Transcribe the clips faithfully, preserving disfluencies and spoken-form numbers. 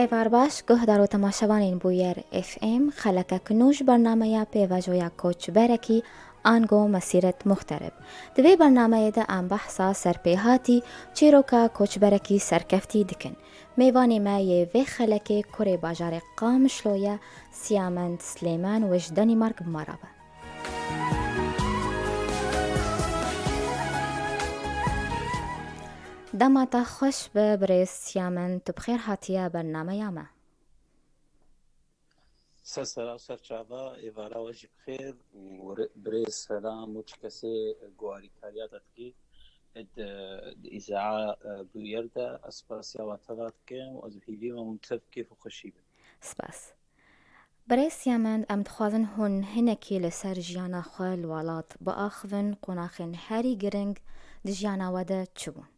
Êvar baş, guhdar û temaşevanên Bûyer F M, xelekek nû ji bernameya pêvajoya koçberekî ango mesîret muxterib. Di vê bernameyê de em behsa serpêhatî çîroka koçberekî serkeftî dikin. Mêvanê me yê vê xelekê kurê bajarê Qamişlo ye, Siyamend Silêman, wê ji Danîmark bi me re be. Dema te xweş be birêz Siyamend, tu bi xêr hatiye bernameya me. Ser sera û ser çava, êvara we jî bi xêr û re-, birêz selam û çi kesê guharîkariya te dikî, di, di îzaa, e, Bûyer de, ez spasiya we teva dikim û ez bi hîvî me hûn tev kêf û xweşî bin. Spas. Birêz Siyamend, em dixwazin hûn hinekî li ser jiyana xwe li welat biaxivin, qonaxên herî giring di jiyana we de çi bûn?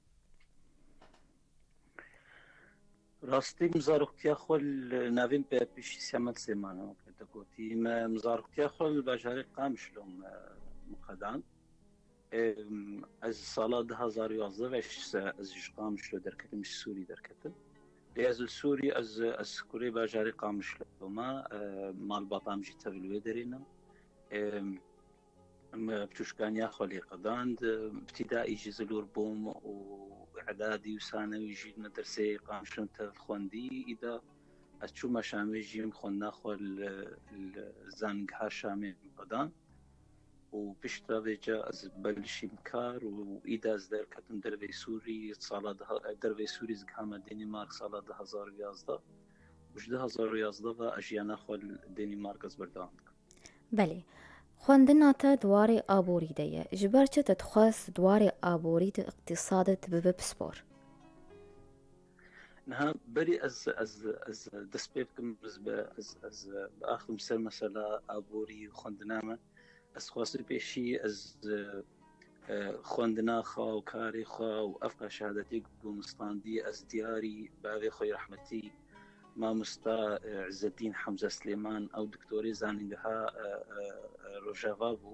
Rastî, min zaroktiya xwe li navîn pêşî Siyamend Sêmanan, weke te gotî, me, min zaroktiya xwe li bajarê Qamişlo me, min qedand. Em, ez sala du hazar û yazdeh ve, ez, ez ji Qamişlo derketim, ji Sûrî derketim. Lê ez li Sûrî, ez, ez kurê bajarê Qamişlo me, e, malbata min jî tev li wê derê ne. Em, me piçûşkaniya xwe lê qedand. Îbtîdaî jî zilûr bûm û îdadî û sanewî jî li medreseyê Qamişlo tev xwendî. Îda ez çûme Şamê jî, min xwendina xwe li, li Zanîngeha Şamê qedand. Û piştre vêca ez belişîm kar û îda ez derketim derveyî Sûrî, sala daha, derveyî Sûrî ez gihame Dênîmark sala du hazar û yazdeh. Û ji du hazar û yazdeh ve ez jiyana xwe li Dênîmark ez berdewam dikim. Belê. Xwendina te di warê aborî de ye. Ji ber çi te dixwest di warê aborî de, îqtîsadê, tu bibe pispor? Niha berî ez, ez, ez dest pê bikim, ez bi, ez, ez biaxivim ser mesela aborî û xwendina me. Ez xwestim pêşî ez, e, e, xwendina xwe û karê xwe û ev qe şehadetê ku min standî, ez diyarî bavê xwe yê rehmetî, mamosta, e, Îzzeddîn Hemze Silêman, ew doktorê zanîngeha, e, e, e, Rojava bû,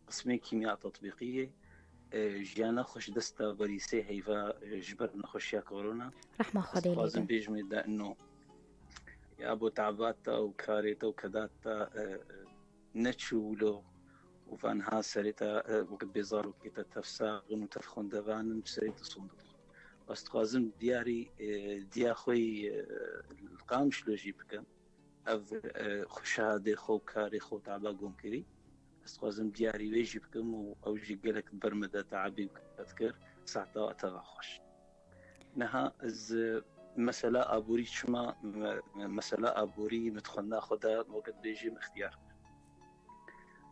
qismê kîmya tetbîqiyê. E, jiyana xwe ji desta berîsê heyva, e, ji ber nexweşiya korona. Rehma Xwedê lê be. Ez dixwazim bêjim wê de, ino, ya bo tebata û karê te û kedata, e, e, neçû wilo û va niha serê te, e, wekî bê zarokê te tev sax in û tev xwendevan in, serê te sonde dixwin. Ez dixwazim diyarî, e, diya xwe yî, e, li Qamişlo jî bikim. Ev, e, xwe şehadê xwe û karê xwe û teba gomkirî. Ez dixwazim diyarî wê jî bikim û ew jî gelek ber min de teebî dikir. Sehta we teva xweş. Niha ez, e, mesela aborî çima, me, me, mesela aborî min di xwendina xwe de, weke dibêjî, min ixtiyar kir.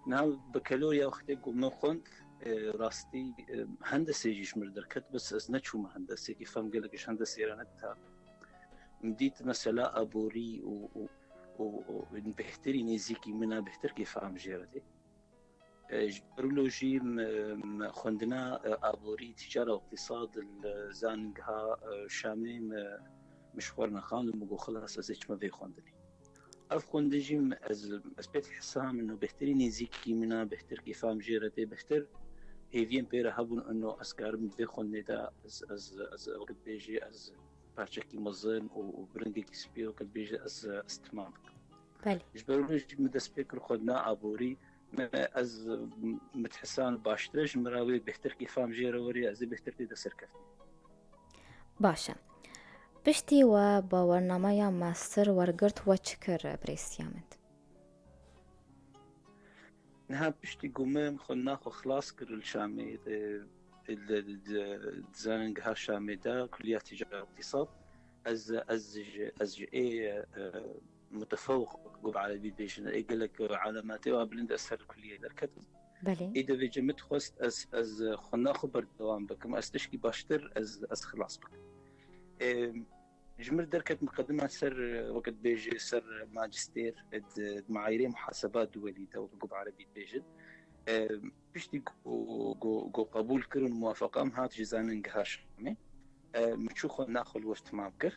Niha bi keloriya wextê ku min xwend, e, rastî, e, hendesê jî ji min derket, bes ez neçûme hendesê, kêfa min gelek ji hendesê re nedita. Min dît mesela aborî û, û, û, û bêhtirî nêzîkî min e, bêhtir kêfa min jê re tê. E, ji ber wilo jî me, me xwendina, e, aborî, tîcara û îqtîsad li zanîngeha, e, Şamê me, me ji xwe re neqand û min got, xilas, ez ê çime vê xwendinê. Ev xwendin jî me, ez, ez pê dihesa min û bêhtirî nêzîkî min e, bêhtir kêfa min jê re tê, bêhtir hêviyên pê re hebûn, ino ez karim vê xwendinê de, ez, ez, ez, weke dibêjî, ez parçekî mezin û, û bi rengekî spî, weke dibêjî, ez, ez timam bikim. Belê. Ji ber wê jî min dest pê kir xwendina aborî. Me, ez, min dihesa min baştir e, ji min re wê bêhtir kêfa min jê re werê, ez ê bêhtir tê de serkeftim. Baş e. Piştî we bawernameya master wergirt, we çi kir, birêz Siyamend? Niha piştî ku min xwendina xwe xilas kir li Şamê, e, li, li, di zanîngeha Şamê de, Kulliya Tîcara û Îqtîsad, ez, ez ji, ez ji ê, e, mutefewq, ku bi erebî dibêjin, ê gelek alametê wa bilind ez ser kulliyê derketim. Belê. Ê devê cem min dixwest ez, ez xwendina xwe berdewam bikim, ez tişkî baştir ez, ez xilas bikim. Ê, ji min derket miqedima ser, weke dibêjî, ser majistêr, di, di meayîrê muhaseba duwelî de, weke ku bi erebî dibêjin. Ê, piştî ku, ku, ku qebûl kirin, muwafeqa min hat ji zanîngeha Şamê. Ê, min çû xwendina xwe li wir timam kir.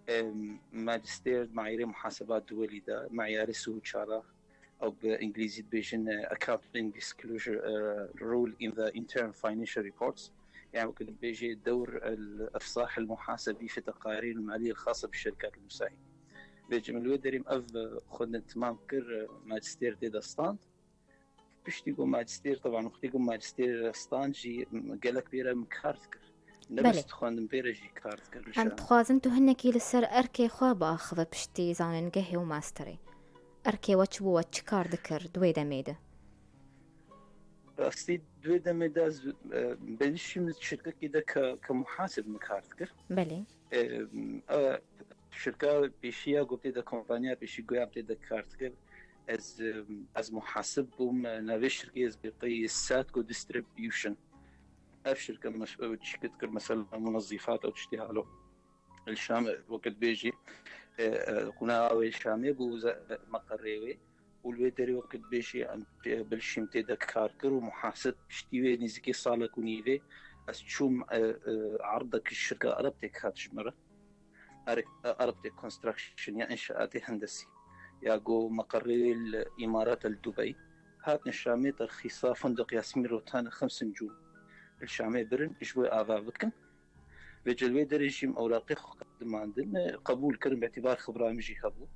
Em, majistêr di meayîrê muhaseba duwelî de, meyarê sih û çar, ew bi îngilîzî dibêjin, eh, Accounting Disclosure, eh, Rule in the Interim Financial Reports. Yani wekî dibêjê دور الإفصاح المحاسبي في التقارير المالية الخاصة بالشركات المساهمة. Vê cem li wê derê min ev xwendin timam kir, majistêr tê de stand. Piştî ku majistêr, teban wextê ku majistêr stand jî gelek pê re min kar dikir. Ne Belê. Bes dixwendin, pê re jî kar dikir li Em şan. Dixwazin tu hinekî li ser erkê xwe biaxive piştî zanîngehê û masterê. Erkê we çi bû, we çi kar dikir di wê demê de? Rastî di wê demê de ez, e, benişîm şirkekî de ke, ke muhasib min kar dikir. Belê. E, e, şirka pêşî ya ku tê de kompanya pêşî goya tê de kar dikir. Ez, e, ez muhasib bûm, e, navê şirkê ez bê qey Sadco Distribution. Ev şirke mes-, ew çî dikir mesela munezîfat ew tiştê halo. Li Şam, wekî dibêjî, e, e, qunaxa wê Şamê bû ze-, meqerê wê. Û li wê derê wekî dibêjî em pê, bilşîm tê de kar kir û muhasib piştî wê nêzîkî salek û nîvê ez çûm, e, e, erdek ji şirka Arabtek hat ji min re. Arabtek Construction ya înşaatê hendesî. Ya go meqerê li Îmarat el Dubey. Hatin Şamê terxîsa Funduq Yasmîn Rotan xemsin cû li Şamê birin ji wê ava bikin. Vê cem li wê derê jî min ewraqê xwe qedimandin, e, qebûl kirin, bi îtîbar xibra min jî hebû.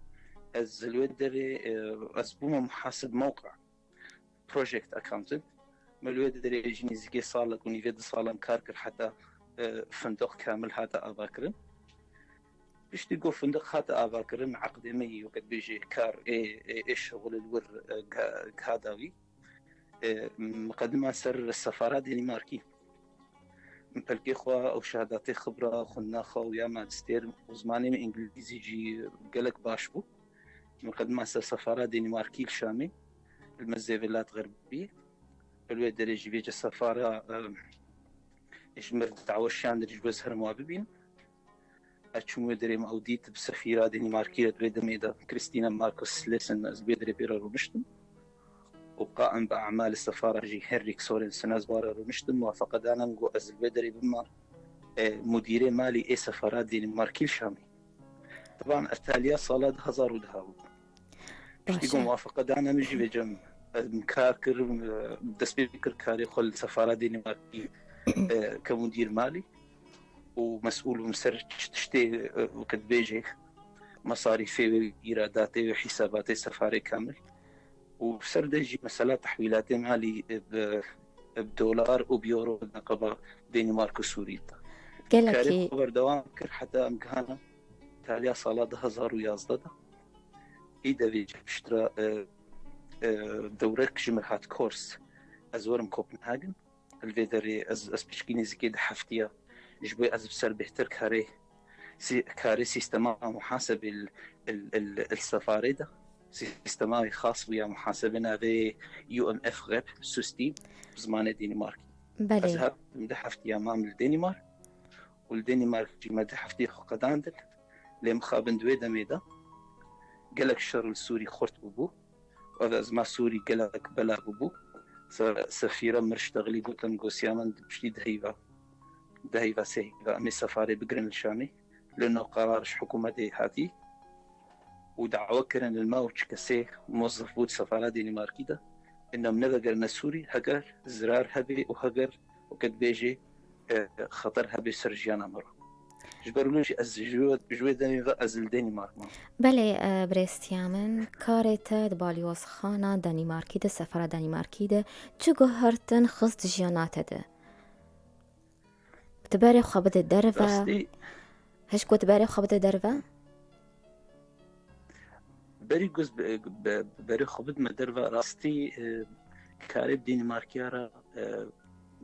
Ez li wê derê, e, ez bûme muhasib mewqe, project accountant. Me li wê derê jî nêzîkê salek û nîvê du salan kar kir heta, e, fundiq kamil hate avakirin. Piştî ku fundiq hate avakirin, eqdê me yî, weke dibêjê kar ê, ê, ê şixulê li wir, e, giha-, giha dawî. E, miqedima ser sefara Dênîmarkî. Min pelkê xwe ew şehadatê xibra xwendina xwe û ya majistêr û zimanê min îngilîzî jî gelek baş bû. Miqedima ser sefara Dênîmarkî li Şamê, li Mezê Velat Xerbî. Li wê derê jî vêce sefara, e, ji mir dawe şandin ji bo ez herim wa bibînim. Ez çûm wê derê, min ew dît, bi sefîra Dênîmarkî re di wê demê de, Christina Markus Lesen, ez bi wê derê pê re rûniştim. Û qaim bi emal sefara jî Henrik Sorensen, ez wa re rûniştim, muwafeqe dane min, got ez li wê derê bime, e, mudîrê malî ê sefara Dênîmarkî li Şamê. Teban ev taliya sala du hezar û deh bû. Piştî ku muwafeqe dane min jî vê cem, e, min kar kir, e, dest pê kir karê xwe li sefara Dênîmarkî, e, ke mudîr malî û mesûl bûm ser tiştê, e, weke dibêjê mesarîfê wê, îradatê wê, hîsabatê sefarê kamil. Û ser de jî mesela tehwîlatê malî, e, bi, e, bi dolar û bi euro neqeba Dênîmark û Sûrî de. Gelekî. Karê xwe berdewam kir heta em gihana taliya sala du hezar û yazdeh de. Î devê piştre, e, e, dewrek ji min hat kors. Ez werim Copenhagen. Li vê derê ez, ez pişkî nêzîkê du heftiya ji bo ez bi ser bêhtir karê sî-, karê sîstema muhasebê li, li, li, li sefarê de. Sîstema wê xas bû ya muhasebê navê U M F Rep System bi zimanê Dênîmarkî. Belê. Ez hatim du heftiya mam li Dênîmark û li Dênîmark jî me du heftiyê xwe qedandin. Lê mixabin di wê demê de gelek şer li Sûrî xurt bûbû. Ev ezma Sûrî gelek bela bûbû. Se-, sefîra mir ştexilî gotin, gosiya min di piştî dehîva, dehîva sehîva em ê sefarê bigirin li Şamê. Lê no qerar ji hikûmetê hatî û dawe kirin li ma û çi kesê mozif bû di sefara Dênîmarkî de. Inam nevegerine Sûrî, heger zirar hebe û heger weke dibêjê, e, xeter hebe ser jiyana me re. Ji ber wilo jî ez ji wê, ji wê demê ve ez li Dênîmark mam. Belê, e, birêstiya min, karê te di balyozxana Danîmarkî de, sefara Danîmarkî de çi guhertin xist jiyana te de? Tu berê xwe bide derve. Rastî. Hişk ku tu berê xwe bide derve? Berî ku ez be-, be-, berê xwe bidime derve, rastî, e, karê bi Dênîmarkiya re, e,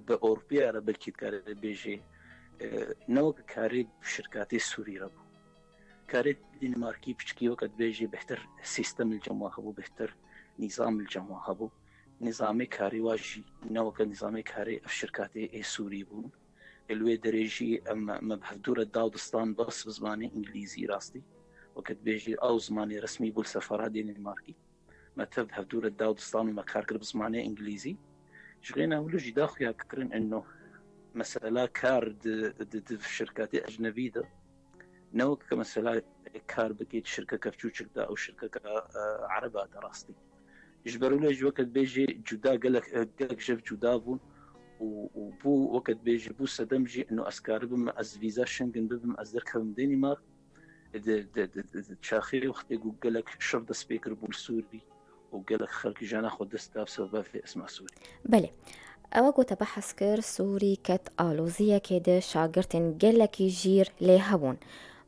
bi Ewropiya re belkî dikarê bêjê, e, ne weke karê bi şirkatê Sûrî re bû. Karê Dînmarkî piçkî weke dibêjî bêhtir sîstem li cem wan hebû, bêhtir nîzam li cem wan hebû. Nîzamê karê wa jî ne weke nîzamê karê ev şirkatê ê Sûrî bûn. Ê li wê derê jî em, me bi hevdû re da û distan bes bi zimanê îngilîzî rastî. Weke dibêjî ew zimanê resmî bû li sefara Dînmarkî. Me tev hevdû re da û distan û me kar kir bi zimanê îngilîzî. Ji xêna wilo jî da xuya kirin eno mesela kar di, di, di şirketê ecnebî de ne weke mesela kar bikê di şirkeke biçûçik de ew şirkeke, e, ereba de rastî. Ji ber wilo jî weke dibêjê cuda gelek, e, gelek jev cuda bûn û, û bû, weke dibêje, bû sedem jî, ino ez karibim, ez vîza Schengen bibim, ez derkevim Danimark. Di, di, di, di, di çaxê wextê ku gelek şer dest pê kiribû li Sûrî û gelek xelk jana xwe dest da bi sebeba vê esma Sûrî. Belê. Ew ku te behs kir, Sûrî ket aloziyekê de, şagirtên gelekî jîr lê hebûn.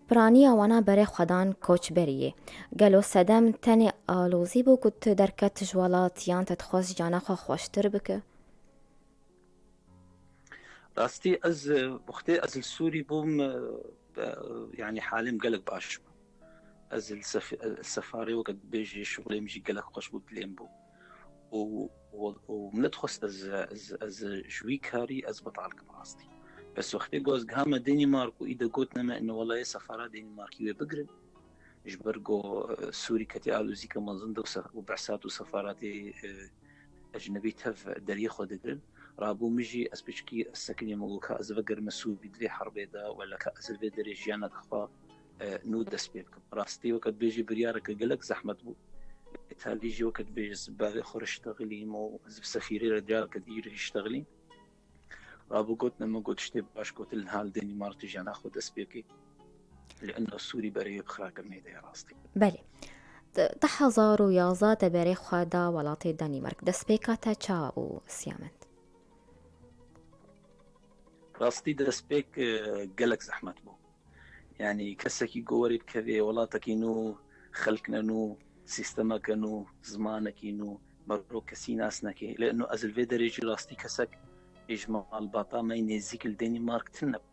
Piraniya wana berê xwedan koçberiyê. Gelo sedem tenê alozî bû ku tu derket ji welat yan te dixwest jana xwe xweştir bike? Rastî ez, e, wextê ez li Sûrî bûm, e, e, yanî halê min gelek baş bû. Ez li sef-, e, sefarê weke dibêjî şixulê min jî gelek xweş bû, dilê min bû. Û, û, û min nedixwest ez, ez, ez ji wî karî ez betal kim rastî. Bes wextê ku ez gihame Danimark û îde gotine me, ino welayê sefara Danimarkî wê bigirin. Ji ber ku, e, Sûrî ketî alozîke mezin de û se-, û behsa tu sefaratê, e, ecnebî tev deriyê xwe digirin. Rabû min jî ez piçkî ez sekinî, min got ka ez vegerime Sûrî di vê herbê de, wela ka ez li vê derê jiyanek xwe, e, nû dest pê bikim. Rastî weke dibêjî biryareke gelek zehmet bû. Lê talî jî weke dibêjî ez bi bavê xwe re ştexilîm û ez bi sefîrê re careke dî re ştexilîm. Rabû gotine min got tiştê baş, got li niha li Danimark tu jiyana xwe dest pê bikî. Li ino Sûrî berê wê bi xirakirinê de ye rastî. Belê. Di du hezar û yazdeh de berê xwe da welatê Danîmark. Destpêka te çawa bû, Siyamend? Rastî destpêk, e, gelek zehmet bû. Yanî kesekî ku werê bikevê welatekî nû, xelkine nû, sîstemeke nû, zimanekî nû, merok kesî nas neke. Lê ino ez li vê derê jî rastî kesek ê ji malbata me yê nêzîk li Danîmark tune bû.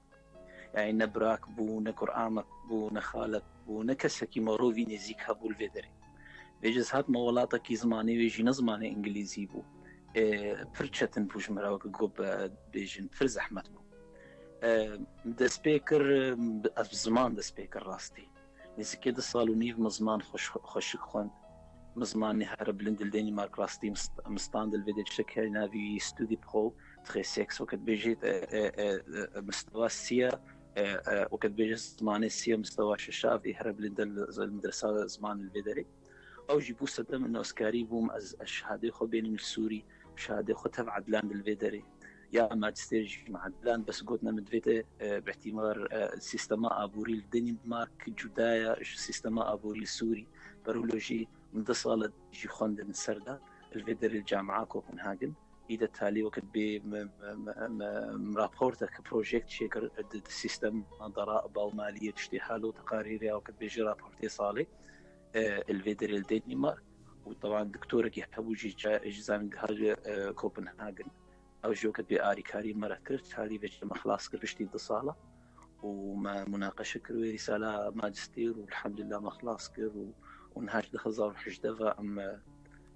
Yanî ne birak bû, ne kuramek bû, ne xalek bû, ne kesekî merovî nêzîk hebû li vê derê. Vêce ez hatime welatekî zimanê wê jî ne zimanê îngilîzî bû. E, pir çetin bû ji min re weke ku bibêjin, pir zehmet bû. E, dest pê kir, ez bi ziman dest pê kir rastî. Nêzîkê du sal û nîv min ziman xweş-, xweşik xwend. Min zimanê here bilind li Danîmark rastî mist-, min stand li vê de tiştek heye navî Studie Pro, très sexy, weke dibêjî, e, e, e, e, mistewa sî ye, e, e, weke dibêjî zimanê sî ye, mistewa şeş a, vê here bilind e li, li medresa ziman li vê derê. Ew jî bû sedem ino ez karî bûm, ez, ez şehadê xwe bênim li Sûrî, şehadê xwe tev Edlan li vê derê. Ya majistêr jî me Edlan, bes gotine min divê te, e, bi îhtîmal, e, sîstema aborî li Danîmark cuda ye ji sîstema aborî li Sûrî. Berwilo jî min du sal e jî xwendin ser de, li vê derê li Camia Copenhagen. Îde talî weke bê me, me, me, me, me raportek, projekt çêkir di, di sîstema deraba û maliyê tiştê halo teqarîrê ya weke bêjî raportê salê, e, li vê derê li Danîmark. Û teban doktorekî hebû jî ca-, ji zanîngeha, e, Copenhagen. Ew jî weke bê arîkarî me re kir, talî vê me xilas kir piştî du sala. Û me munaqeşe kir wê rîsala majistêr û elhamdulillah me xilas kir û, û niha ji du hezar û hejdeh ve em, e,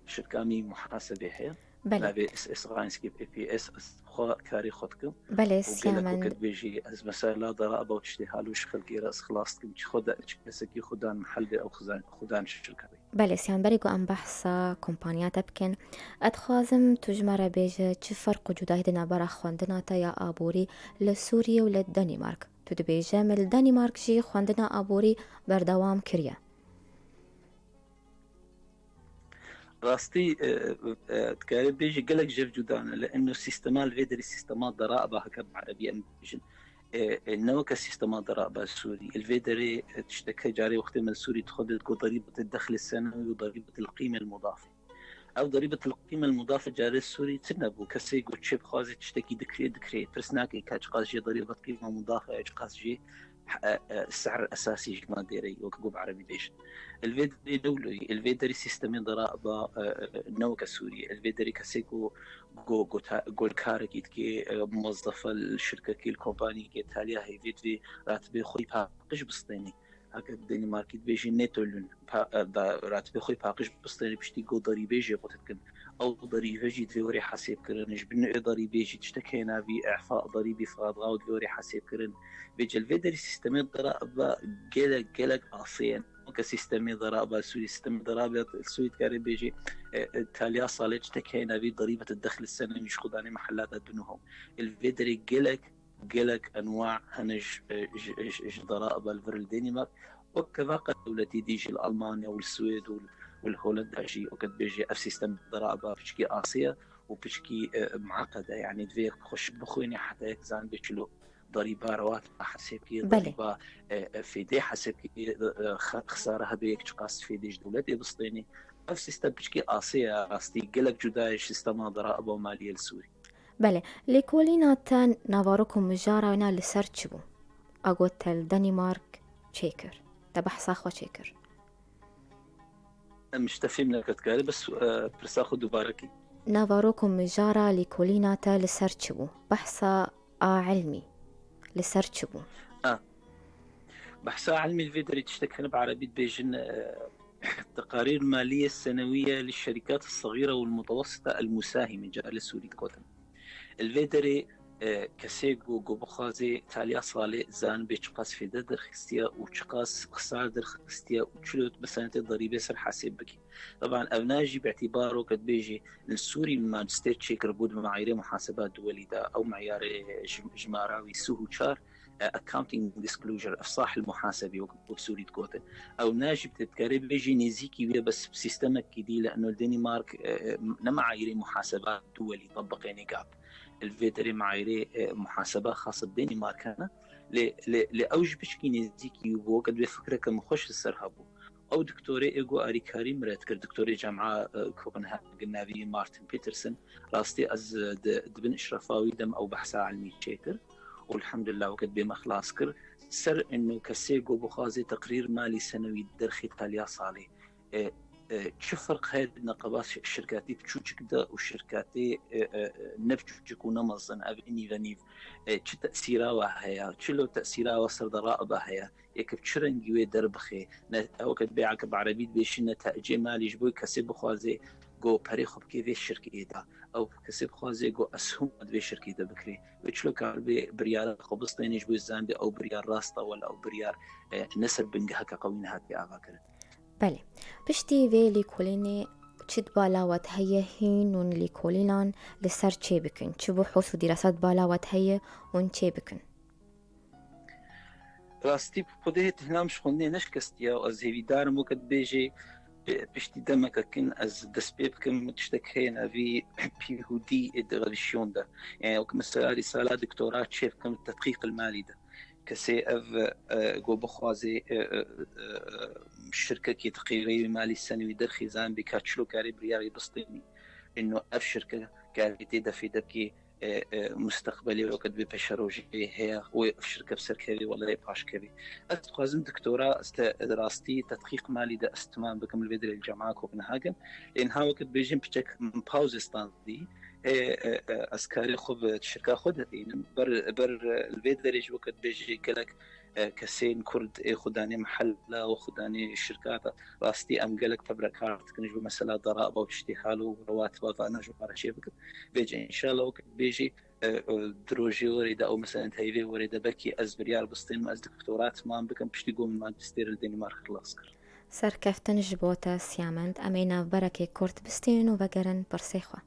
şirka me muhasebê heye. Belê. Navê S S Reinski P P S, ez xwe karê xwe dikim. Belê, û gelek Siyamend. Weke dibêjî ez mesela deraba û tiştê halo ji xelkê re ez xilas dikim. Çi xwe da, çi kesekî xwe dan mehel bê ew xizan-, xwe dan şirka bê. Belê, Siyamend, berî ku em behsa kompaniya te bikin, ez dixwazim tu ji me re bêje çi ferq û cudahî di navbera xwendina te ya aborî li Sûriyê û li Danîmark. Tu dibêje min li Danîmark jî xwendina aborî berdewam kiriye. Rastî, e, e, dikarî bêjî gelek jev cuda ne. Li eno sîstema li vê derî sîstema deraba heke bi erebî em bêjin. E, e, ne weke sîstema deraba Sûrî. Li vê derê, e, tişteke carê wextê me li Sûrî dixwendin ku derîbetil dexlê senewî û derîbetil qîmel mudafe. Ew derîbetil qîmel mudafe carê Sûrî tune bû. Kesê ku çê bixwaze tiştekî dikirê, dikirê. Pirs nake ka çiqas jê derîbet qîma mudafe ye, çiqas jê e, e, sehr esasî ji me dêre, weke ku bi erebî bêjin. Li vê derê dewleyî, li vê derê sîstemê deraba, e, e, ne weke Sûriyê. Li vê derê kesê ku go-, gota-, golkarekî dike, e, muwezzefe li şirkekê, li kompaniyekê, taliya heyvê divê ratibê xwe yî paqij bistênê. Heke di Danîmarkî dibêjin Nettoløn, pa-, e, da-, ratibê xwe yî paqij bistênê, piştî ku derîbê jê qut dikin. Ew derîbe jî divê were hesêbkirin. Ji bin ê derîbê jî tiştek heye navî îfa derîbî fadga û divê were hesêbkirin. Vêce li vê derî sîstemê deraba gelek, gelek asê ye. Weke sîstemê deraba Sûrî, sîstemê deraba Sûrî dikare bêjê, e, e, taliya salê tiştek heye navî derîbetil dexlê senewî ji xwedanê mehella de dinoho. Li vê derê gelek, gelek enwa hene ji, ji, ji, ji deraba li vir li Danîmark. Weke vaqa dewletî dî jî li Almanya û li Swêd û, û li Holenda jî weke dibêjê ev sîstem deraba piçkî asê ye. û piçkî, e, mueqed e. Yanî divê xweşik bixwînî heta yek zanibê çilo derîba rewat hesêb kê, Belê. derîba, e, e, fêdê hesêb kê, e, e, xe-, xisare hebe yek çiqas fêdê ji dewletê bistênî. Ev sîstem piçkî asê ye rastî. Gelek cuda ye ji sîstema deraiba û maliyê li Sûrî. Belê. Lêkolîna te navarok û mijara wêna li ser çi bû? A got te li Danimark çêkir. Te behsa xwe çêkir. Em ji te fêm neket karî, bes, e, pirsa xwe dubare kî. Navarok û mijara lêkolîna te li ser çi bû? Behsa a ilmî li ser çi bû? Behsa ilmî li vê derê tiştek hene bi erebî dibêjin, e, teqarîr maliye senewiye li şerîkat sexîre û mutewesita el musahîme ca li Sûrî digotin. Li vê derê, e, kesê ku, ku bixwaze taliya salê zanibê çiqas fêde derxistiye û çiqas xisar derxistiye û çilo mesela tê derîbê ser hesêb bikî. Taban ev ne jî bi îtîbar weke dibêjî li Sûrî majistêr çêkiribû di me'ayîrê muhaseba duwelî de, ew meyarê ji, jimara wî sih û çar, e, accounting disclosure, ifsah el muhasebî wek, wek Sûrî digotin. Ew ne jî bi te dikarê bêjî nêzîkî wî ye, bes bi sîstemekî dî li eno li Danimark, e, e, ne me'ayîrê muhaseba duwelî tebiqêne gap. Li vê derê me'ayîrê, e, muhaseba xas bi Danimark hene. Lê, lê, lê ew ji piçkî nêzîkî bû, weke divê fikreke min xweş li ser hebû. Ew doktorê ê ku arîkarî min re dikir, doktorê Cema, e, Copenhagen, navî Martin Peterson, rastî ez, e, di, di bin işrefa wî de min ew behsa ilmî çêkir û elhamdulillah weke dibê me xilas kir. Ser ino kesê ku bixwaze teqrîr malî senewî derxî taliya salê, e, e, çi ferq heye di neqeba şi-, şirketî biçûçik de û şirketê, e, e, ne biçûçik û ne mezin, ev nîve nîv, e, çi tesîra we heye, çilo tesîra we ser deraiba heye, yek bi çi rengî wê derbixê, ne, ew ke dibê eke bi erebî dibêjin netecê malî ji bo kesê bixwaze ku perê xwe bikê vê şirketê de, ew kesê bixwaze ku eshûm di vê şirketê de bikirê, wê çilo karibê biryara xwe bistênê ji bo zanibê ew biryar rast e wela ew biryar, e, ne ser bingeheke qewî nehatiye avakirin. Belê. Piştî vê lêkolînê çi di bala we de heye hîn hûn lêkolînan li ser çê bikin? Çi buhûs û dîrasa di bala we de heye hûn çê bikin? Rastî bi Xwedê hêt hinam ji xwendinê neşikestiya û ez hêvîdar im weke dibêjê, e, piştî demeke kin ez dest pê bikim, tiştek heye navî P H D ê di revîzyon de. Yani wek mesela rîsala doktora çê bikim tedqîq el malî de. Kesê ev, e, ku bixwaze, e, e, e, şirkekê teqîrê wî malî senewî derxîzan bî ka çilo karê biryarê bistênî. Ino ev şirke karê tê de fêde bikê, e, e, mustaqbelê weke dibê pêşerojê heye û ev şirke bi ser kevê wela yê paş kevê. Ez dixwazim doktora ez te rastî tedqîq malî de ez timam bikim li vê derê li Cema Copenhagen. Lê niha weke dibêjin piçek pawzê standî. Ê, e, e, ez karê xwe bi şirka xwe de tînim. Ber, ber, e, li vê derê jî weke dibêjî gelek, e, kesên Kurd ê xwe danê mehella û xwe danê şirkata. Rastî em gelek tevre kar dikin ji bo mesela deraba û tiştê hal û rewatiba vana ji xwe re çê bikin. Vêce înşallah weke dibêjî, e, e, di rojê werê de ew mesela di heyvê werê de belkî ez biryar bistênim, ez doktora timam bikim, piştî ku min majistêr li Danimark xilas kir. Serkeftin ji bo te Siyamend, em ê navberekê kurt bistînin û vegerin pirsê xwe.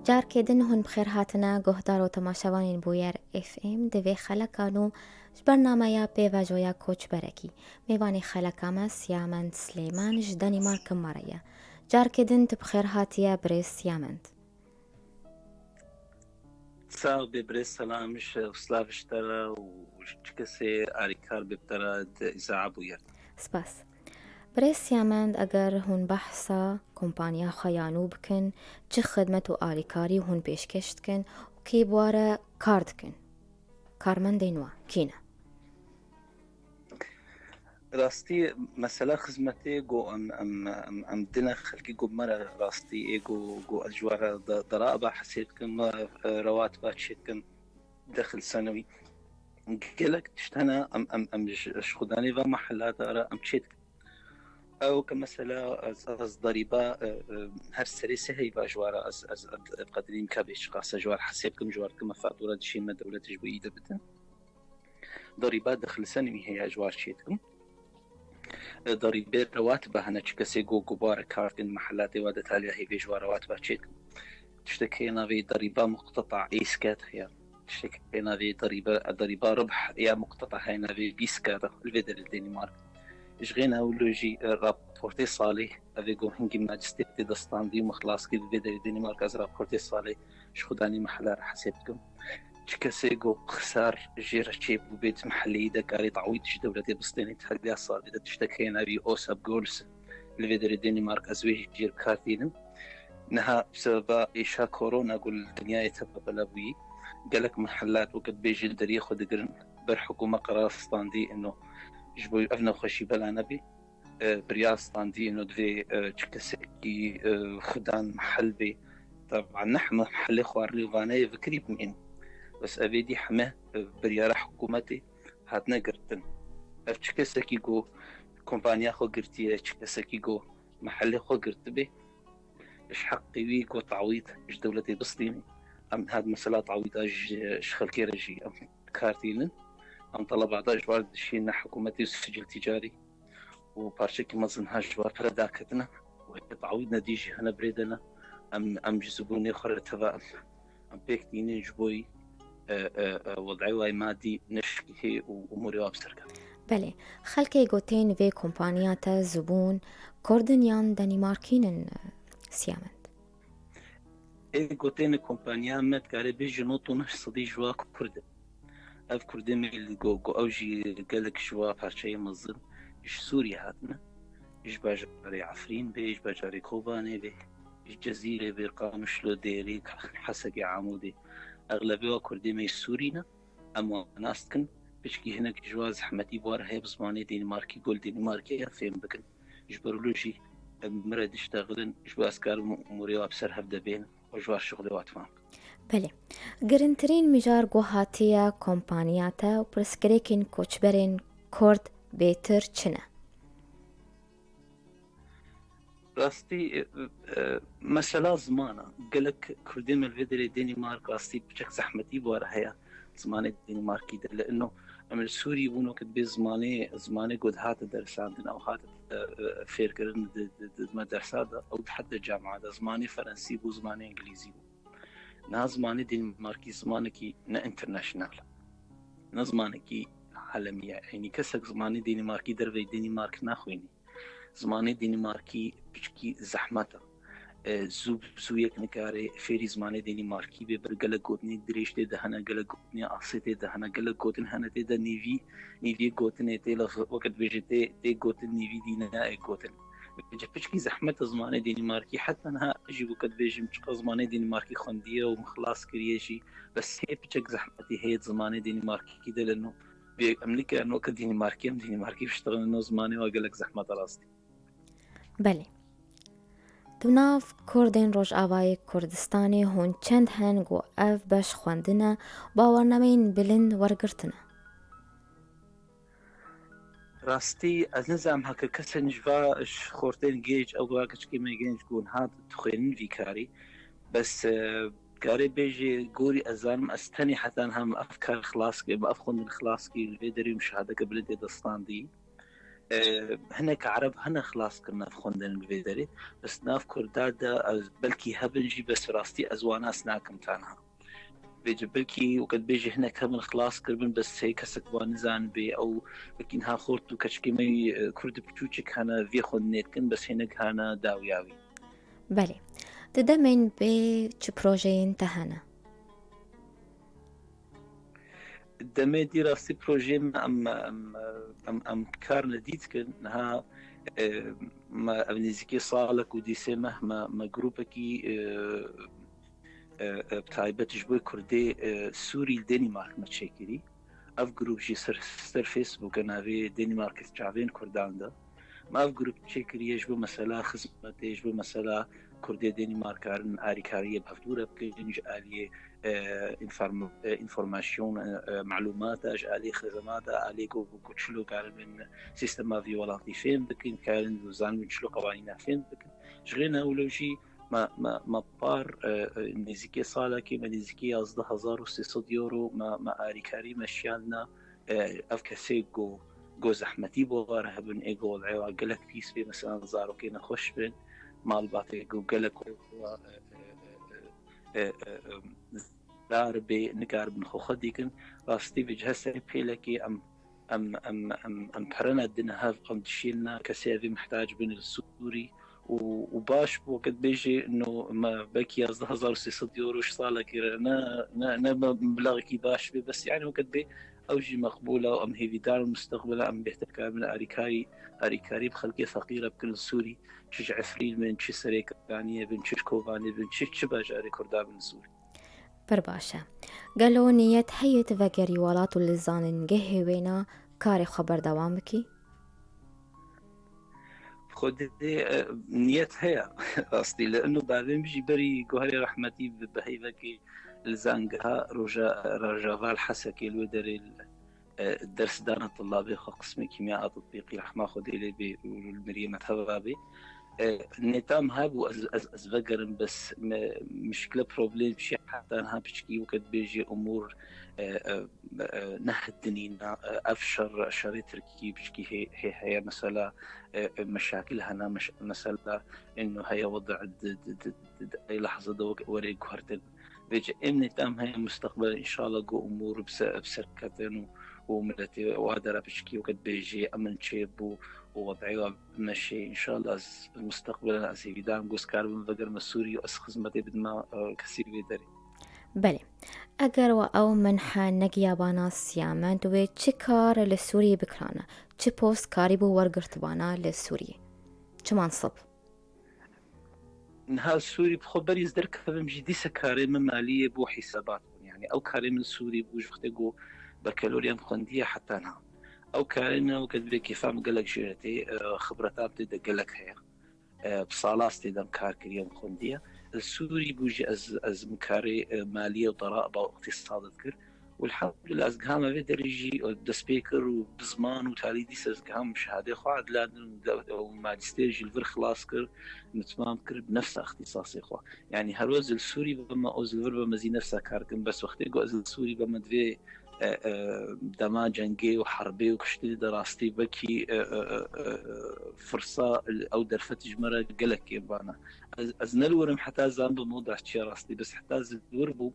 Carkê din hûn bi xêr hatine guhdar û temaşevanên Bûyer F M. Di vê xeleka nû ji bernameya Pêvajoya Koçberekî, mêvanê xeleka me Siyamend Silêman ji Danîmarka me re ye. Carkê din tu bi xêr hatiye birêz Siyamend. Sax bê birêz Selam, ji silav ji te re û ji çi kesê arîkar bê bi te re di îzaa bûyer. Spas. Birêz Siyamend, eger hûn behsa kompaniya xwe ya nû bikin, çi xidmet û alîkarî hûn pêşkêş dikin û kê bi we re kar dikin? Karmendên we kî ne? Rastî mesela xizmetê ku em, em, em, em dine xelkî ku me re rastî ê ku, ku ez ji we re de-, deraba hesê dikim, me, e, rewatiba çê dikim, dexil senewî. Gelek tişt hene em, em, em ji, ji xudanê ve mehelata re em çê dikin. Ew ke mesela ez, ez derîba, e, e, her serê sê heyva ji we re ez, ez, ez qedirîm ke bê çiqas e ji we re hesê bikim, ji we re dikime fatura dişê me dewlet ji bo î de bidin. Derîba dixlisenî wî heye ji we re çê dikim. E, derîbê re watiba hene çi kesê go gubare kartên mehelatê we detaliya hêvê ji we re watiba çê dikim. Tiştek heye navê derîba muqteta êsket heye. Tiştek heye navê derîba, derîba ribh ya muqteta heye navê bîsket li vê derê Danimark. Ji xêna ew lo jî, e, raportê salê, evê go hingî me cistê tê destandî û min xilas kir, li vê derê Danimark ez raportê salê ji xudanî mehela re hesê dikim. Çi kesê go xisar jê re çêbû bê di meheleyî de karê tawît ji dewletê bistênê, di hediya salê de tiştek heye navî Osap Gols li vê derê Danimark ez wê jê re bi kar tînim. Niha bi sebeba êşa korona ku li dinyayê tepebela bûyî, gelek mehelat weke dibêjin deriyê xwe digirin ber hikûme qerar standî ino ji bo ev nexweşî bela nebî. E, biryar standî ino divê, e, çi kesekî, e, xudan mehel bê. Taban ne heme mehelê xwarinê û vaneyê vikirî bimên. Bes evê dî heme, e, biryara hikûmetê hatine girtin. Ev çi kesekî ku kompanya xwe girtiye, çi kesekî ku mehelê xwe girtibê, ji heqê wî ku tawît ji dewletê bistînî. Em niha di mesela tawîta ji, ji xelkê re jî em kar tînin. Em telebata ji bar dişîne hikûmetê û sicil tîcarî û parçekî mezin ha ji bar pere daketine û hê tawît nedî jî hene birê de ne. Em, em ji zibûnê xwe re teva em, em pêk tînin ji bo yî, e, e, e, wedayê wayê madî neşkihê û umûrê wa bi ser keve. Belê, xelkê gotên vê kompaniya te zibûn Kurdin yan Danîmarkîn in, Siyamend? Ê gotên kompaniya me dikare bêje nod û neh sedî ji wa Kurd in. Ev Kurdê me li go, go ew jî gelek ji wa parçeyê mezin ji Sûriyê hatine. Ji bajarê Efrîn bê, ji bajarê Kobanê bê, ji Cezîrê bê, Qamişlo, Dêrê, Hesekê, Amûdê. Exlebê wa Kurdê me ji Sûrî ne. Em wan nas dikin, piçkî hinek ji wan zehmetî bi wan re heye bi zimanê Danimarkî, gol Danimarkê ya fêm bikin. Ji ber wilo jî em min re diştexilin, ji bo ez karim umûrê wa bi ser hev de bênim û ji wan şixulê wa temam bikim. Belê. Girintirîn mijar ku hatiye kompaniya te û pirsgirêkên koçberên Kurd bêtir çi ne? Rastî, e, e, mesela ziman e. Gelek Kurdê me li vê derê Danimark rastî piçek zehmetî bi wan re heye zimanê Danimarkî de. Li ino em li Sûrî bûn wekî dibê zimanê, zimanê ku dihate dersandin ew hate, e, e, fêrkirin di, di, di, di me dersa de, ew dihate camia de. Zimanê Ferensî bû, zimanê Îngilîzî bû. Niha zimanê Danimarkî zimanekî ne international e. Ne zimanekî alemî ye. Yanî kesek zimanê Danimarkî derveyî Danimark naxwînî. Zimanê Danimarkî piçkî zehmet e. E, zû bi zû yek nikare fêrî zimanê Danimarkî bê, ber gelek gotinê dirêj tê de hene, gelek gotinê asê tê de hene, gelek gotin hene tê de nîvî, nîviyê gotinê tê, laf weke dibêje tê, tê gotin nîvî dî nayê gotin. Vêce piçkî zehmet e zimanê Danimarkî. Heta niha jî weke dibêjim çiqa zimanê Danimarkî xwendiye û min xilas kiriye jî, bes hê piçek zehmetî heye di zimanê Danimarkî de leno. Bê em nikarin weke Danimarkî, em Danimarkî biştexilin, no zimanê wa gelek zehmet e rastî. Belê. Di nav Kurdên Rojavayê Kurdistanê hûn çend hen ku ev beş xwendine, bawernameyên bilind wergirtine? Rastî, ez nizanim heke kesên ji va ji xortên gênc, ew va keçikê me gênc ku niha dixwênin vî karî. Bes, e, karê bêjê gorî ez zanim, ez tenê heta niha min ev kar xilas kir, min ev xwendin xilas kir, li vê derê min şehadeke bilind tê destandî. E, hinek Ereb hene xilas kirin ev xwendin li vê derê. Bes nav Kurda de ez, belkî hebin jî, bes rastî ez wan nas nakim tanha. Vêce belkî weke dibêjî hinek hebin xilas kiribin, bes hê kesek wan nizanibê, ew wekî niha xort û keçikê me yî, e, Kurd piçûçik hene vê xwendinê dikin, bes hênek hene dawiya wî. Belê. Di demên bê çi projeyên te hene? Demê dî rastî projeyê me em, em, em, em kar nedî dikin. Niha, e, me ev nêzîkê salek û dîsê me, me, me grûpekî, e, e, e, bi taybet ji bo Kurdê, e, Sûrî li Danimark me çêkirî. Ev grûp jî ser, ser Facebook e, navê Danimark çavên Kurdan de. Me ev grûp çêkiriye ji bo mesela xizmetê, ji bo mesela Kurdê Danimark karin arîkariyê bi hevdû re bikin, ji aliyê, e, inform-, e, informasyon, e, e, malûmata ji alî xizmata, alî ku, ku çilo karibin sîstema vî welatî fêm bikin, karin zanibin çilo qewanîna fêm bikin. Ji xêna wilo jî me, me, me par, e, e, nêzîkê salekê me nêzîkê yazdeh hezar û sê sed euro me, me arîkarî me şiyandina, e, ev kesê ku, ku zehmetî bo were hebin, ê ku wez'ê wa gelek pîs bê, mesela zarokê nexweş bin, malbatê ku gelek, e, e, e, e, e, e, e, dar bê, nikaribin xwe xwedî kin. Rastî bi cihê serê pêlekê em, em, em, em, em pere nedine hev, em dişînine kesê evî mihtac bin li Sûrî û, û baş bû, wekî bêjî no me belkî yazdeh hezar û sê sed euro ji salekî re ne, ne, ne me-, meblexekî baş bê, bes yani wekî bê ew jî meqbûl e û em hêvîdar in mustaqbila em bêhtir karibin arîkarî, arîkarî bi xelkê feqîr re bikin li Sûrî, çi ji Efrîn bin, çi Serêkaniyê bin, çi ji Kobanê bin, çi, çi bajarê Kurda bin li Sûrî. Pir baş e. Gelo niyet heye tu vegerî welat û li zanîngehê wêna karê xwe berdewam bikî? Xwedê, e, niyet heye rastî. Li ino bavê min jî berî guherê rehmetî bi, bi heyvekê li zangeha roja, Rojava li Hesekê li wê derê li, e, ders dana tulabê xwe qismê kîmya a tatbîqî rehma Xwedê lê bê û li miriyê me teva bê. E, nêtam hebû ez, ez, ez vegerim, bes me, mişkile problem çi heta niha piçkî wekî bêjî umûr, e, e, e, nehedinîna, e, ev şer, şerê Tirkî piçkî hê, hê heye mesela, e, e, meşakil hene, meş-, mesela ino heye wede di, di, di, di, di, ey lehze de wek-, were guhertin. Vêce em nêtam heye mustaqbel înşallah ku umûr bi se-, bi serketin û, û miletê wa dera piçkî wekî bêjî emin çêbû û wez'ê wa bimeşê. Înşallah ez mustaqbelen ez hêvîdar im ku ez karibim vegerime Sûrî û ez xizmetê bidime, e, kesî vê derê. Belê. Eger we ew minhe negiya bana siyamend wê çi kar li Sûriyê bikirana? Çi post karîbû wergirtibana li Sûriyê? Çi mansib? Niha Sûrî bi xwe berî ez derkevim jî dîse karê min maliyê bû hîsebat bûn. Yani ew karê min Sûrî bû ji wextê ku bakalorya min xwendiye heta niha. Ew karê min weke divê kêfa min gelek jê re tê, e, xibreta min tê de gelek heye. E, bi sala ez tê de em kar kiriye, em xwendiye. Li Sûrî bû jî ez, ez min karê, e, maliye û deraba û iqtîsad dikir. Û elhamdulillah ez gihame vê derê jî, e, dest pê kir û bi ziman û talî dîsa ez giham şehadê xwe edilandin û de-, û majistêr jî li vir xilas kir, min timam kir bi nefsa ixtîsasê xwe. Yani her wez li Sûrî bime û ez li vir bime zî nefsa kar kim. Bes wextê ku ez li Sûrî bime divê, e, e, dema cengê û herbê û kuştinê de rastî wekî, e, e, e, e, firsa ew derfet ji me re gelek kêm bana. Ez, ez ne li wir im heta ez zanibim ew da çi ye rastî, bes heta ez li wir bûm,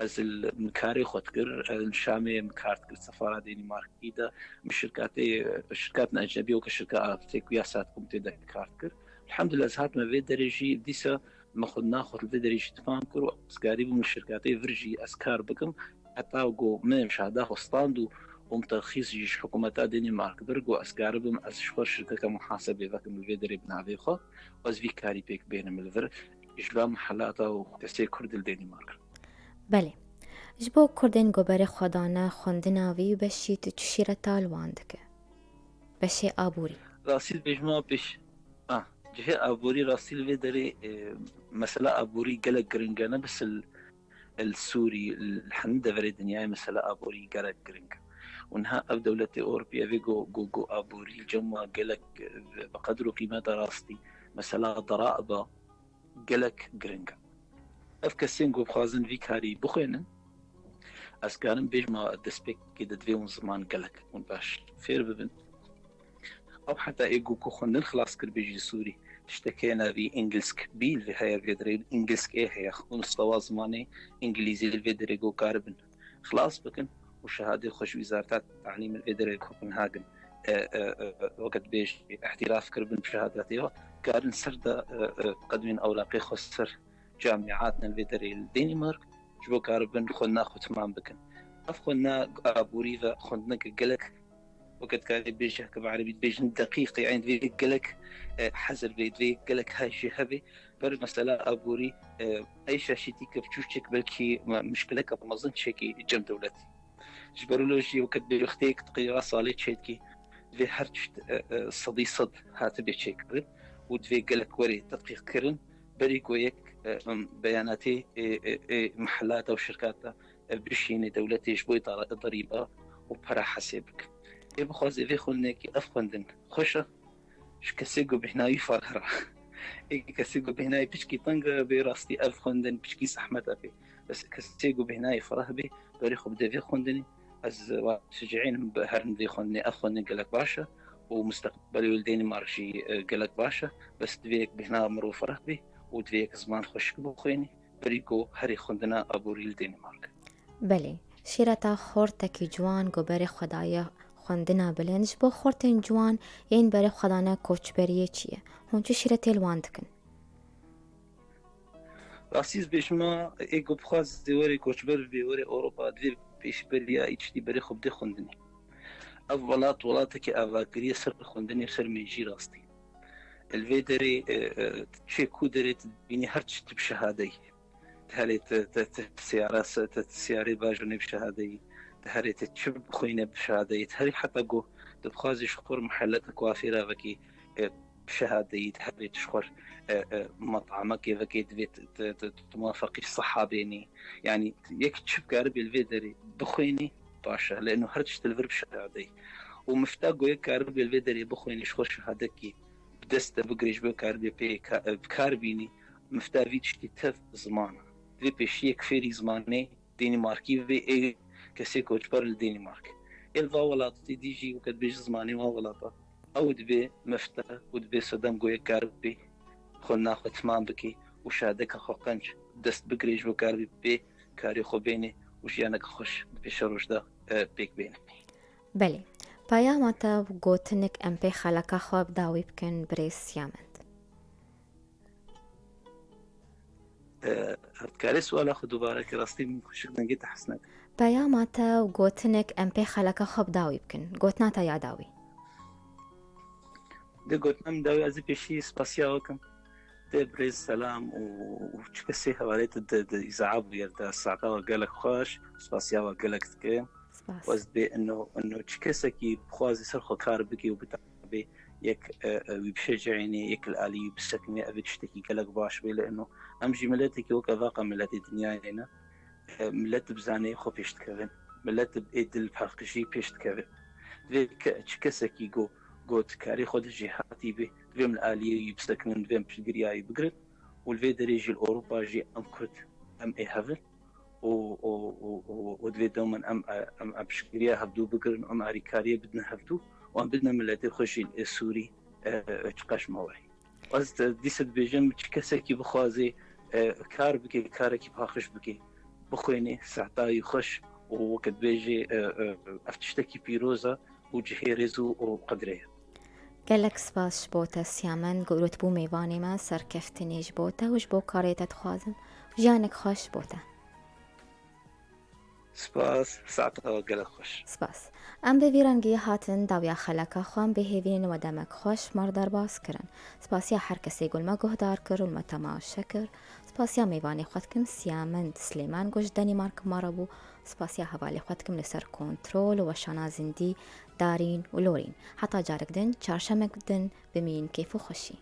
ez li, min karê xwe dikir, ez li Şamê min kar dikir, sefara Danimarkî de, min şirkatê, şirkatên ecnebî weke şirka Arabtek û ya Satcom tê de kar dikir. Elhamdulillah ez hatime vê derê jî dîsa min xwe naxwe li vê derê jî timam kir û ez karîbûm li şirkatê vir jî ez kar bikim. Heta ku min şahda xwe stand û, û min terxîs jî ji hikûmeta Danimark bir ku ez karibim ez ji xwe şirkeke muhasebê vekim li vê derê bi navê xwe û ez vî karî pêk bênim li vir ji van mihelata û kesê Kurd li Danimark. Belê. Ji bo Kurdên ku berê xwe dane xwendina vî beşî tu çi şîreta li wan dike? Beşê aborî. Rastî dibêjim a pêş, ah, cihê aborî rastî li vê derê, e, mesela aborî gelek giring e, ne bes li, li Sûrî, li hemî deverê dinyayê mesela aborî gelek giring e. Û niha ev dewletê Ewropî evê ku, ku, ku aborî li cem wa gelek, e, bi qedr û qîmeta rastî, mesela deraba gelek giring e. Ev kesên ku bixwazin vî karî bixwînin, ez karim bêjim a destpêkê de divê hûn ziman gelek hûn baş fêr bibin. Ew heta ê ku, ku xwendin xilas kir bêjî li Sûrî, tiştekê navî Îngilsk bî li vê heye vê derê, Îngilsk ê heye, hûn li stewa zimanê Îngilîzî li vê derê ku karibin xilas bikin û şehadê xwe ji Wîzareta Talîm li vê derê Kopenhagen, e, e, e, weke dibêjî îhtîraf kiribin bi şehadetê xwe, karin ser de, e, e, qedmên ewraqê xwe ser camiatên vê derê li Danimark, ji bo karibin xwendina xwe timam bikin. Ev xwendina aborî ve xwendineke gelek, weke dikarê bêje, ke bi erebî dibêjin deqîq, yani divê gelek, e, hezir bê, divê gelek hejê hebe. Ber mesela aborî, e, ey şaşîtî ke çûçek belkî me-, muşkileke mezin çêkî cem dewletî. Ji ber wilo jî weke dibê wextê yek teqrîra salê çêdikî, divê her tişt, e, e, sedî sed hatibê çêkirin û divê gelek werê tedqîq kirin, berî ku yek e, em, beyanatê, e, e, e, mihellata û şirkata, e, bişînê dewletê ji bo îtara-, derîba û pera hesê bikin. Ê bixwaze vê xwendinekî ev xwendin xweş e, ji kesê ku bêhnayî fereh re. Ê kesê ku bêhnayî piçkî teng e, bê rastî ev xwendin piçkî zehmet e pê. Bes kesê ku bêhnayî fereh bê, berê xwe bide vê xwendinê. Ez wa tişcîînim bi herin vê xwendinê, ev xwendin gelek baş e û musteqbelê wê li Dênîmark jî, e, gelek baş e. Bes divê yek bêhna mirov fereh bê û divê yek ziman xweşik bixwênî, berî ku herê xwendina aborî li Dênîmark. Belê, şîreta xortekî ciwan ku berê xwe daye xwendina bilind, ji bo xortên ciwan yên berê xwe dane koçberiyê çi ye? Hûn çi şîretê li wan dikin? Rastî ez bêjim, ê ku bixwaze were koçber bibê, were Ewropa, divê pêşberiya î tiştî berê xwe bide xwendinê. Ev welat, welatekî avakirî ye ser xwendinê û ser mêjî rastî. Li vê derê, e, e, çê ku derê tu dibînî her çi tu bi şehadeyî. Di herê te, te, te siyara se-, te, te siyarê bajo nê bi şehadeyî. Di herê te çi bixwîne bi şehadeyî. Di herê heta ku tu bixwazî ji xwe re mihelleta kuafêra vekî, e, bi şehadeyî. Di herê tu ji xwe re, e, e, metamekê vekê divê tu, tu, tu, tu muwafeqî siha bênî. Yanî yek çi bikaribê li vê derê bixwînî baş e. Lê ino her tişt li vir bi şehadeyî. Û mifta ku yek karibê li vê derê bixwînî ji xwe şehadekî bi dest de bigirê ji bo karibê pê ka-, bi kar bînî. Mifta vî tiştî tev ziman e. Divê pêşiyek fêrî zimanê Dênîmarkî bê, ê kesê koçber li Dênîmark. Ê li va welatê dî jî weke dibêje zimanê wa welata. Ew dibê mifta û dibê sedem goyê kar bê xwendina xwe timam bikê û şadeka xwe qenc dest bigirê ji bo kar bê pê karê xwe bênê û jiyaneke xweş di pêşeroj de, e, pêk bêne. Belê. Peyama te û gotinik em pê xeleka xwe bi dawî bikin birêz Siyamend. E, dikarê suala xwe dubare ke rastî min xweşik dengê te hesnek. Peyama te û gotinik em pê xeleka xwe bi dawî bikin. Gotina te ya dawî. Di gotina min dawî ez ê pêşî spasiya we kim. Te birêz selam û, û çi kesê hevalê te di, di îzaa bûyer de saeta we gelek xweş, spasiya we gelek dikim. Spas. Wez bê ino, ino çi kesekî bixwazî ser xwe kar bike û bitabe yek, e, e, wî bişecînê, yek li alî wî bisekinê, ev ê tiştekî gelek baş bê. Lê ino em jî miletekî weke vaqa miletê dinyayê ne. E, milet bi zaneyê xwe pêş dikevin. Milet bi ê dilpaqijî pêş dikevin. Divê ke-, çi kesekî go, got karê xwe de jêhatî bê, divê em li aliyê wî bisekinin, divê em piştgiriya wî bigirin. Û li vê derê jî li Ewropa jî em Kurd, em ê hevin. û, û, û, û, û divê domin em, em, em piştgiriya hevdû bigirin, em alîkariyê bidin hevdû û em bidine miletê xwe jî li Sûrî, e, e, çiqas mawerî. Ez dîsa dibêjim, çi kesekî bixwazê, e, kar bike, karekî paqij bike, bixwêne, saeta wî xweş û weke dibêjê, e, e, ev tiştekî pîroz e û cihê rêz û, û qedrê ye. Gelek spas ji bo te Siyamend, ku îro tu bû mêvanê me, serkeftinê ji bo te û ji bo karê te dixwazim. Jiyanek xweş ji bo te. Spas, saeta we gelek xweş. Spas. Em bi vî rengî hatin dawiya xeleka xwe, em bi hêvî ne we demek xweş me re derbas kirin. Spasiya her kesê ku li me guhdar kir û li me temaşe kir. Spasiya mêvanê xwe dikim Siyamend Silêman ku ji Denîmark me re bû. Spasiya hevalê xwe dikim li ser kontrol û weşana zindî Darîn û Lorîn. Heta carek din, çarşemek din, bimînin kêf û xweşî.